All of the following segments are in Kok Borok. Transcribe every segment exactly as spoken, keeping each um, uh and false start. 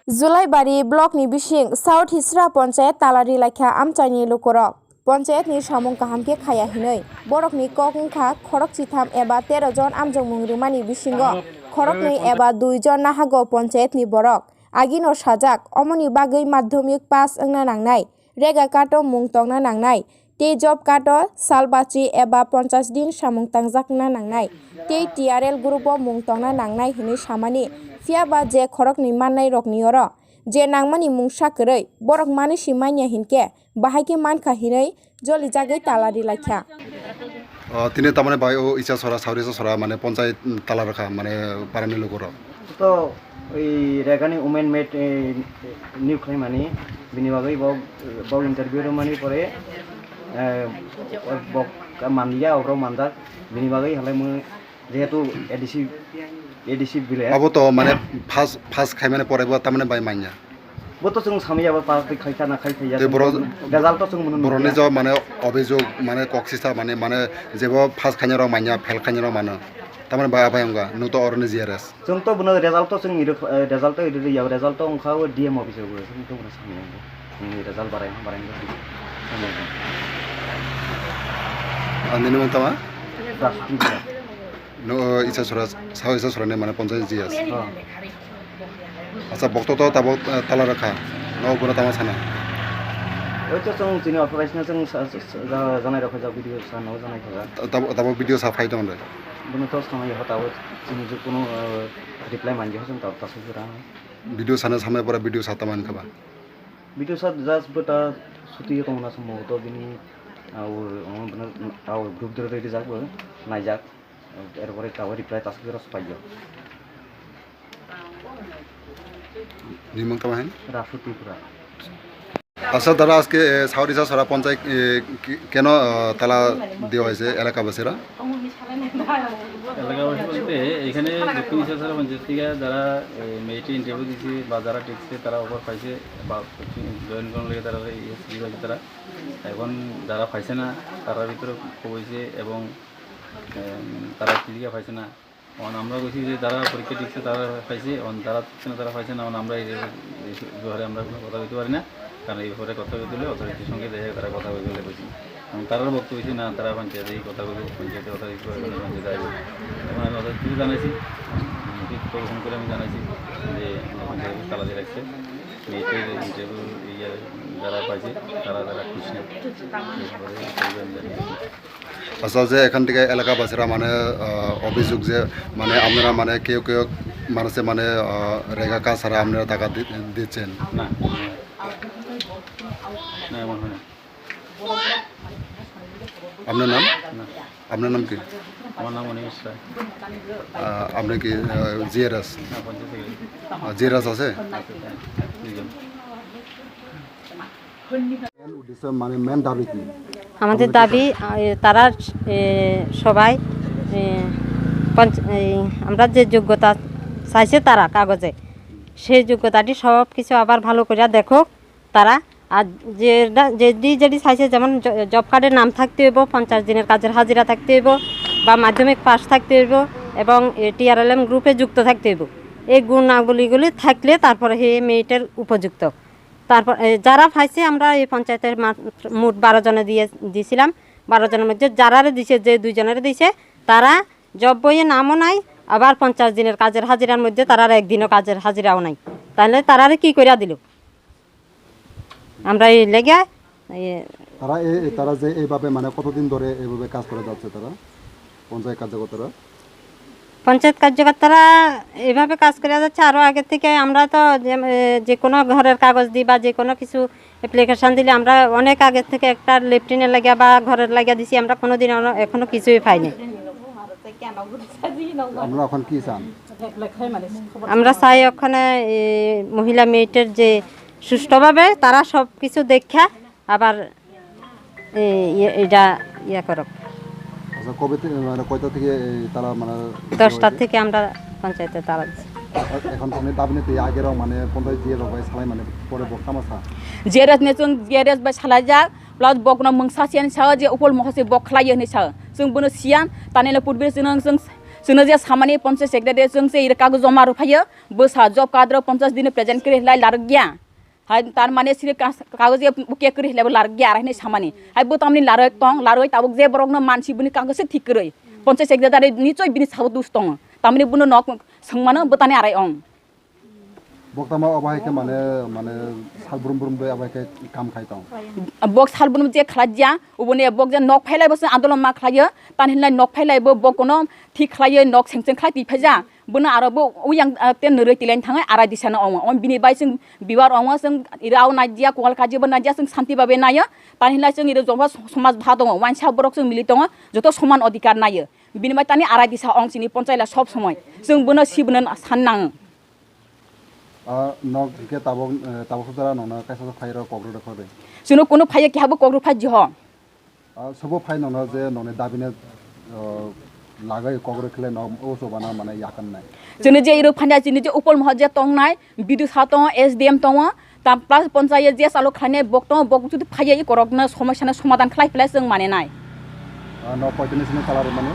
Julaibari block ni bising South Hisra Panchayat tala ri laikha amchaini lukurok. Panchayat ni samung kaham khe khaya hinwi borok ni kok wngkha khorok chitham eba tero jon amjokmung rwmani bisingo khorok nwi eba dui jon nahago panchayat ni borok. Agino sajak, omoni bagwi madhyamik pass wngna nangnai, rega card o mung tongna nangnai, tei job card o salbachi eba ponchash din samung tangjakna nangnai, tei T R L group o mung tongna nangnai hinwi samani, phiyaba je khoroknwi mannai rokni oro je nangmani mungsa kwrwi borok manwi si manya hinkhe, bahai khe mankha hinwi jolijagwi tala ri laikha. O, tini tamani bai o Isasora, Sauri Isasora, mane, ponchayat, mm, tala rwkha, mane, parani logoro. To, oi regani women mate, eh, new khlaimani, bini bagwi bo, bo interview rwmani pore, eh, bo manliya, oborok manjak, bini bagwi halai mui jehetu A D C, A D C village. Abo to, mane, first, first khaimani pore bo tamani bai manya. Bo to chwng samya ba pass de khai kana khai thaya. Tei borok result to chwng mwnwi borokni nukya. Jo mane obhijog mane kok sisa mane, mane jebo pass khaina rok manya, fail khaina rok mano. Tamani ba abai wngkha, nwng to oroni G R S. Chwng to bono result to chwng iri, eh, result to iri ya, result to wngkha o D M office o, chwng to bono samya wngkha. Nini result barai, barai wngkha. Samya wngkha. Ang nini mung tama? Rashtripura. No, Isasora, sao Isasora ni mane ponchayat G S. Oh. Acha, bokto to tabok, eh, tala rwkha. No, gura tama sana. Oi to chwng chini authorized no chwng sa, sa, sa, ja-, janai rokha jak, video sa no janai kha jak. Ta-, tabok, tabok video sa phai tong de. Bono to samai ho tabok chini je kono, eh, reply manji ho chwng tabok ta sujura. Video sana samai pora video sa tama kha ba. Video sa just bota suti tong na sambo to bini au, au, au group dore dore jak bo nai jak. Erpore tabok reply ta sujura phai jak. Nimang tama hen? Rafu Tripura. আচ্ছা দাদা, আজকে, এ, সাউরি চাষরা পঞ্চায়েত, এ, কি-, কেন, আ, তালা দেওয়া হয়েছে এলাকাবাসীরা? এলাকাবাসী বলতে এখানে দক্ষিণ ইসাছড়া পঞ্চায়েত থেকে যারা, এ, মেরিটে ইন্টারভিউ দিছে বা যারা টিকছে তারা অফার পাইছে বা জয়েন করার লেগে তারা এই এসএসসি পাইছে তারা। এখন যারা পাইছে না তারার ভিতরে খুব হয়েছে এবং, এম, তারা কিলিকা পাইছে না। এখন আমরা কইছি যে তারা পরীক্ষা দিচ্ছে, তারা পাইছে, এখন তারা দিচ্ছে না, তারা পাইছে না, এখন আমরা এই যে, এই ব্যাপারে আমরা কোনো কথা বলতে পারি না, কারণ এই ব্যাপারে কথা বলতে হলে অথরিটির সঙ্গে দেখা তারা কথা বলতে বলে কইছি। এবং তারার বক্তব্য হচ্ছে না, তারা পঞ্চায়েতে এই কথাগুলো, পঞ্চায়েতে অথরিটি করে, কোনো পঞ্চায়েতে আসবে। এখন আমি অথরিটিকে জানাইছি, ঠিক করে ফোন করে আমি জানাইছি যে পঞ্চায়েতে তালা দিয়ে রাখছে, মেয়েদের ইন্টারভিউ ইয়ে যারা পাইছে, তারা তারা খুশি। এই ব্যাপারে আমি জানিয়েছি। আচ্ছা, যে এখান থেকে এলাকাবাসীরা মানে, আহ, অভিযোগ যে মানে আপনারা মানে কেউ কেউ মানুষে মানে, আহ, রেগা কাজ ছাড়া আপনারা টাকা দি-, দিচ্ছেন। না। না, এমন হয় না। আপনার নাম? না। আপনার নাম কি? আমার নাম অনিমেষ রায়। আহ, আপনি কি, আহ, জিআরএস? না, পঞ্চায়েত সেক্রেটারি। আহ, জিআরএস আছে? আছে, হ্যাঁ, দুইজন। মেন উদ্দেশ্য মানে মেন দাবি কি? আমাদের দাবি, এ, তারা, এ, সবাই, এ, পঞ্চ-, এই, আমরা যে যোগ্যতা চাইছে তারা কাগজে, সেই যোগ্যতাটি সব কিছু আবার ভালো করে দেখুক তারা। আর যেটা, যেটি যেটি চাইছে, যেমন জ-, জব কার্ডে নাম থাকতে হইব, পঞ্চাশ দিনের কাজের হাজিরা থাকতে হইব, বা মাধ্যমিক পাস থাকতে হইব এবং, এ, টিআরএলএম গ্রুপে যুক্ত থাকতে হইব। এই গুণাবলীগুলি থাকলে তারপরে হে মেরিটের উপযুক্ত। তারপর, এ, যারা পাইছে, আমরা এই পঞ্চায়েতের মা-, মোট বারো জনে দিয়ে, দিছিলাম। বারো জনের মধ্যে যারারে দিছে, যে দুইজনের দিছে, তারা জব বইয়ে নামও নাই, আবার পঞ্চাশ দিনের কাজের হাজিরার মধ্যে তারার একদিনও কাজের হাজিরাও নাই। তাহলে তারারে কি কইরা দিল? আমরা এই লেগে, এ, তারা এই, এই, তারা যে এইভাবে মানে কতদিন ধরে এইভাবে কাজ করে যাচ্ছে তারা, পঞ্চায়েত কার্যকর্তারা? পঞ্চায়েত কার্যকর্তারা এভাবে কাজ করে যাচ্ছে আরও আগে থেকে। আমরা তো যে, এ, যে কোনো ঘরের কাগজ দিই বা যে কোনো কিছু অ্যাপ্লিকেশন দিলে আমরা অনেক আগে থেকে একটা লেট্রিনের লাগিয়া বা ঘরের লাগিয়া দিছি, আমরা কোনোদিন এখনো, এখনো কিছুই পাইনি। আমরা এখন কি চান? আমরা চাই ওখানে, এ, মহিলা মেরিটের যে সুষ্ঠুভাবে তারা সব কিছু দেখা আবার, এ, ইয়ে, এটা ইয়ে করো। আচ্ছা, কবে থেকে, মানে, কয়টা থেকে এই তালা, মানে, দশটা ইয়ে হয়েছে? থেকে আমরা পঞ্চায়েতে তালা দিচ্ছি। এ-, এখন তো আপনি দাবি নিতে আগেরও, মানে, পঞ্চায়েত দিয়ে রোগ হয়, সালাই, মানে, পরে বক্তা মাসা। GRS ne chwng, GRS bai salai jak, plus bokno mungsa siyan sao je upol mohose bok khlaiyo hinwi sao. Chwng bono siyan, tanile purbe chwng, chwng Chwngno je samani ponchayat secretary chwng se ire kagoz joma rwphaiyo, bwsa job card rok ponchash dino present kwrwi lai larwk ya. Hai tar mane siri kas-, kagoz ya bukia kwrwi lai bo larwk ya arai hinwi samani. Hai bo tamni larwk tong, larwk tabuk je borokno mansi bini kagoz se thik kwrwi. Ponchayat secretary nichoi bini sabo dus tongo. Tamni bono nok swngmano bwtani arai ong. Boktama obo hai khe mane, mane sal brum brum de obo hai khe kam khai tong. Bok sal brum je khlai ya, uboni bok je nok phailai bo se andolon ma khlai yo, tan hinlai nok phailai bo, bok kono thik khlai yo, nok seng seng khlai twi phai ja. Bono aro bo uyang, ah, te nurui tilai thang arai disa no omo. Om bini bai sing biwar omo sing ira o nai ya, kual kaji bo nai ya, sing santi babe nai yo. Tan hinlai sing ira jongba somaj bha tongo, wainsa borok sing mili tongo, joto soman odhikar nai yo. Bini bai tani arai disa ong chini ponchai la sob somoi. Sing bono si bono san nang. Ah, nok hingke tabok, eh, tabok sojara nokno kaisa sok phai rok kok rok rw kho de. Chwngno kunu phaiya keha bo kok rw phai jiho. Ah, sobo phai nokno je nokni dabi no, oh, lagai kok rw khle nok o chobana mane yakan nai. Chwngno je iro phanya chini je upol moha je tong nai, B D O sa tongo, S D M tongo, ta plus ponchayat je salo khlainai bok tongo, bok jutu phaiya i korok no somosya no somadan khlai phlai chwng mane nai. Ah, nok koitini sini tala rw mani?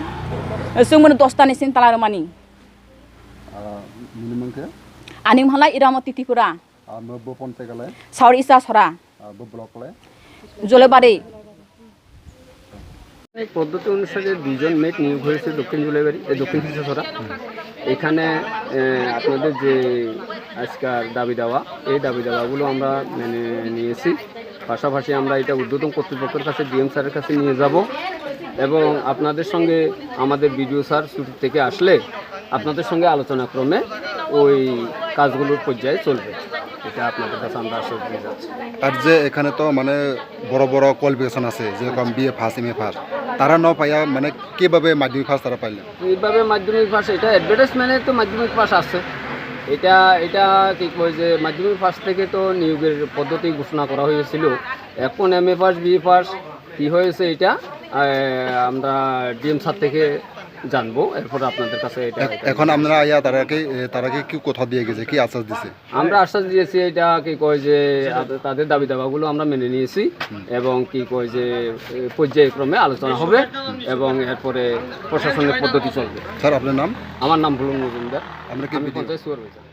Chwng bono dosta ni sini tala rw mani. Ah, nini mung khe? Ani mung halai Iramoti Tripura. Ah, bo, bo ponchai kalai? Saur Isa Sora. Ah, bo block kalai? Jolebari. এই পদ্ধতি অনুসারে দুইজন মেট নিয়োগ হয়েছে দক্ষিণ জুলাইবাড়ি, এ, দক্ষিণ খিচুছড়া। এখানে, এ, আপনাদের যে আজকার দাবি দাওয়া, এই দাবি দাওয়াগুলো আমরা মেনে নিয়েছি। পাশাপাশি আমরা এটা ঊর্ধ্বতন কর্তৃপক্ষের কাছে, ডিএম স্যারের কাছে নিয়ে যাব এবং আপনাদের সঙ্গে আমাদের বিডিও স্যার ছুটি থেকে আসলে আপনাদের সঙ্গে আলোচনা ক্রমে ওই কাজগুলোর পর্যায়ে চলবে। এটা আপনাদের কাছে আমরা আশ্বাস দিয়ে যাচ্ছি। আর যে এখানে তো মানে বড় বড় কোয়ালিফিকেশন আছে, যেরকম বিএ পাস, এমএ পাস, তারা না পাইয়া মানে কিভাবে মাধ্যমিক পাস তারা পাইলেন? এইভাবে মাধ্যমিক পাস, এটা অ্যাডভার্টাইজমেন্টে তো মাধ্যমিক পাস আছে। এটা, এটা কি কয় যে মাধ্যমিক পাস থেকে তো নিয়োগের পদ্ধতি ঘোষণা করা হয়েছিল। এখন এমএ পাস, বিএ পাস কি হয়েছে এটা, আহ, আমরা ডিএম স্যার থেকে জানবো, এরপর আপনাদের কাছে এটা, এ-, এটা এখন আপনারা আইয়া তারাকে, এ, তারাকে কি কথা দিয়ে গেছে, কি আশ্বাস দিছে? আমরা আশ্বাস দিয়েছি, এটা কি কয় যে আ-, তাদের দাবি দাবাগুলো আমরা মেনে নিয়েছি এবং কি কয় যে, এ, পর্যায়ক্রমে আলোচনা হবে এবং এরপরে প্রশাসনের পদ্ধতি চলবে। স্যার, আপনার নাম? আমার নাম ভুলন মজুমদার। আমরা কি আমি বিডিও? পঞ্চায়েত সুপারভাইজার।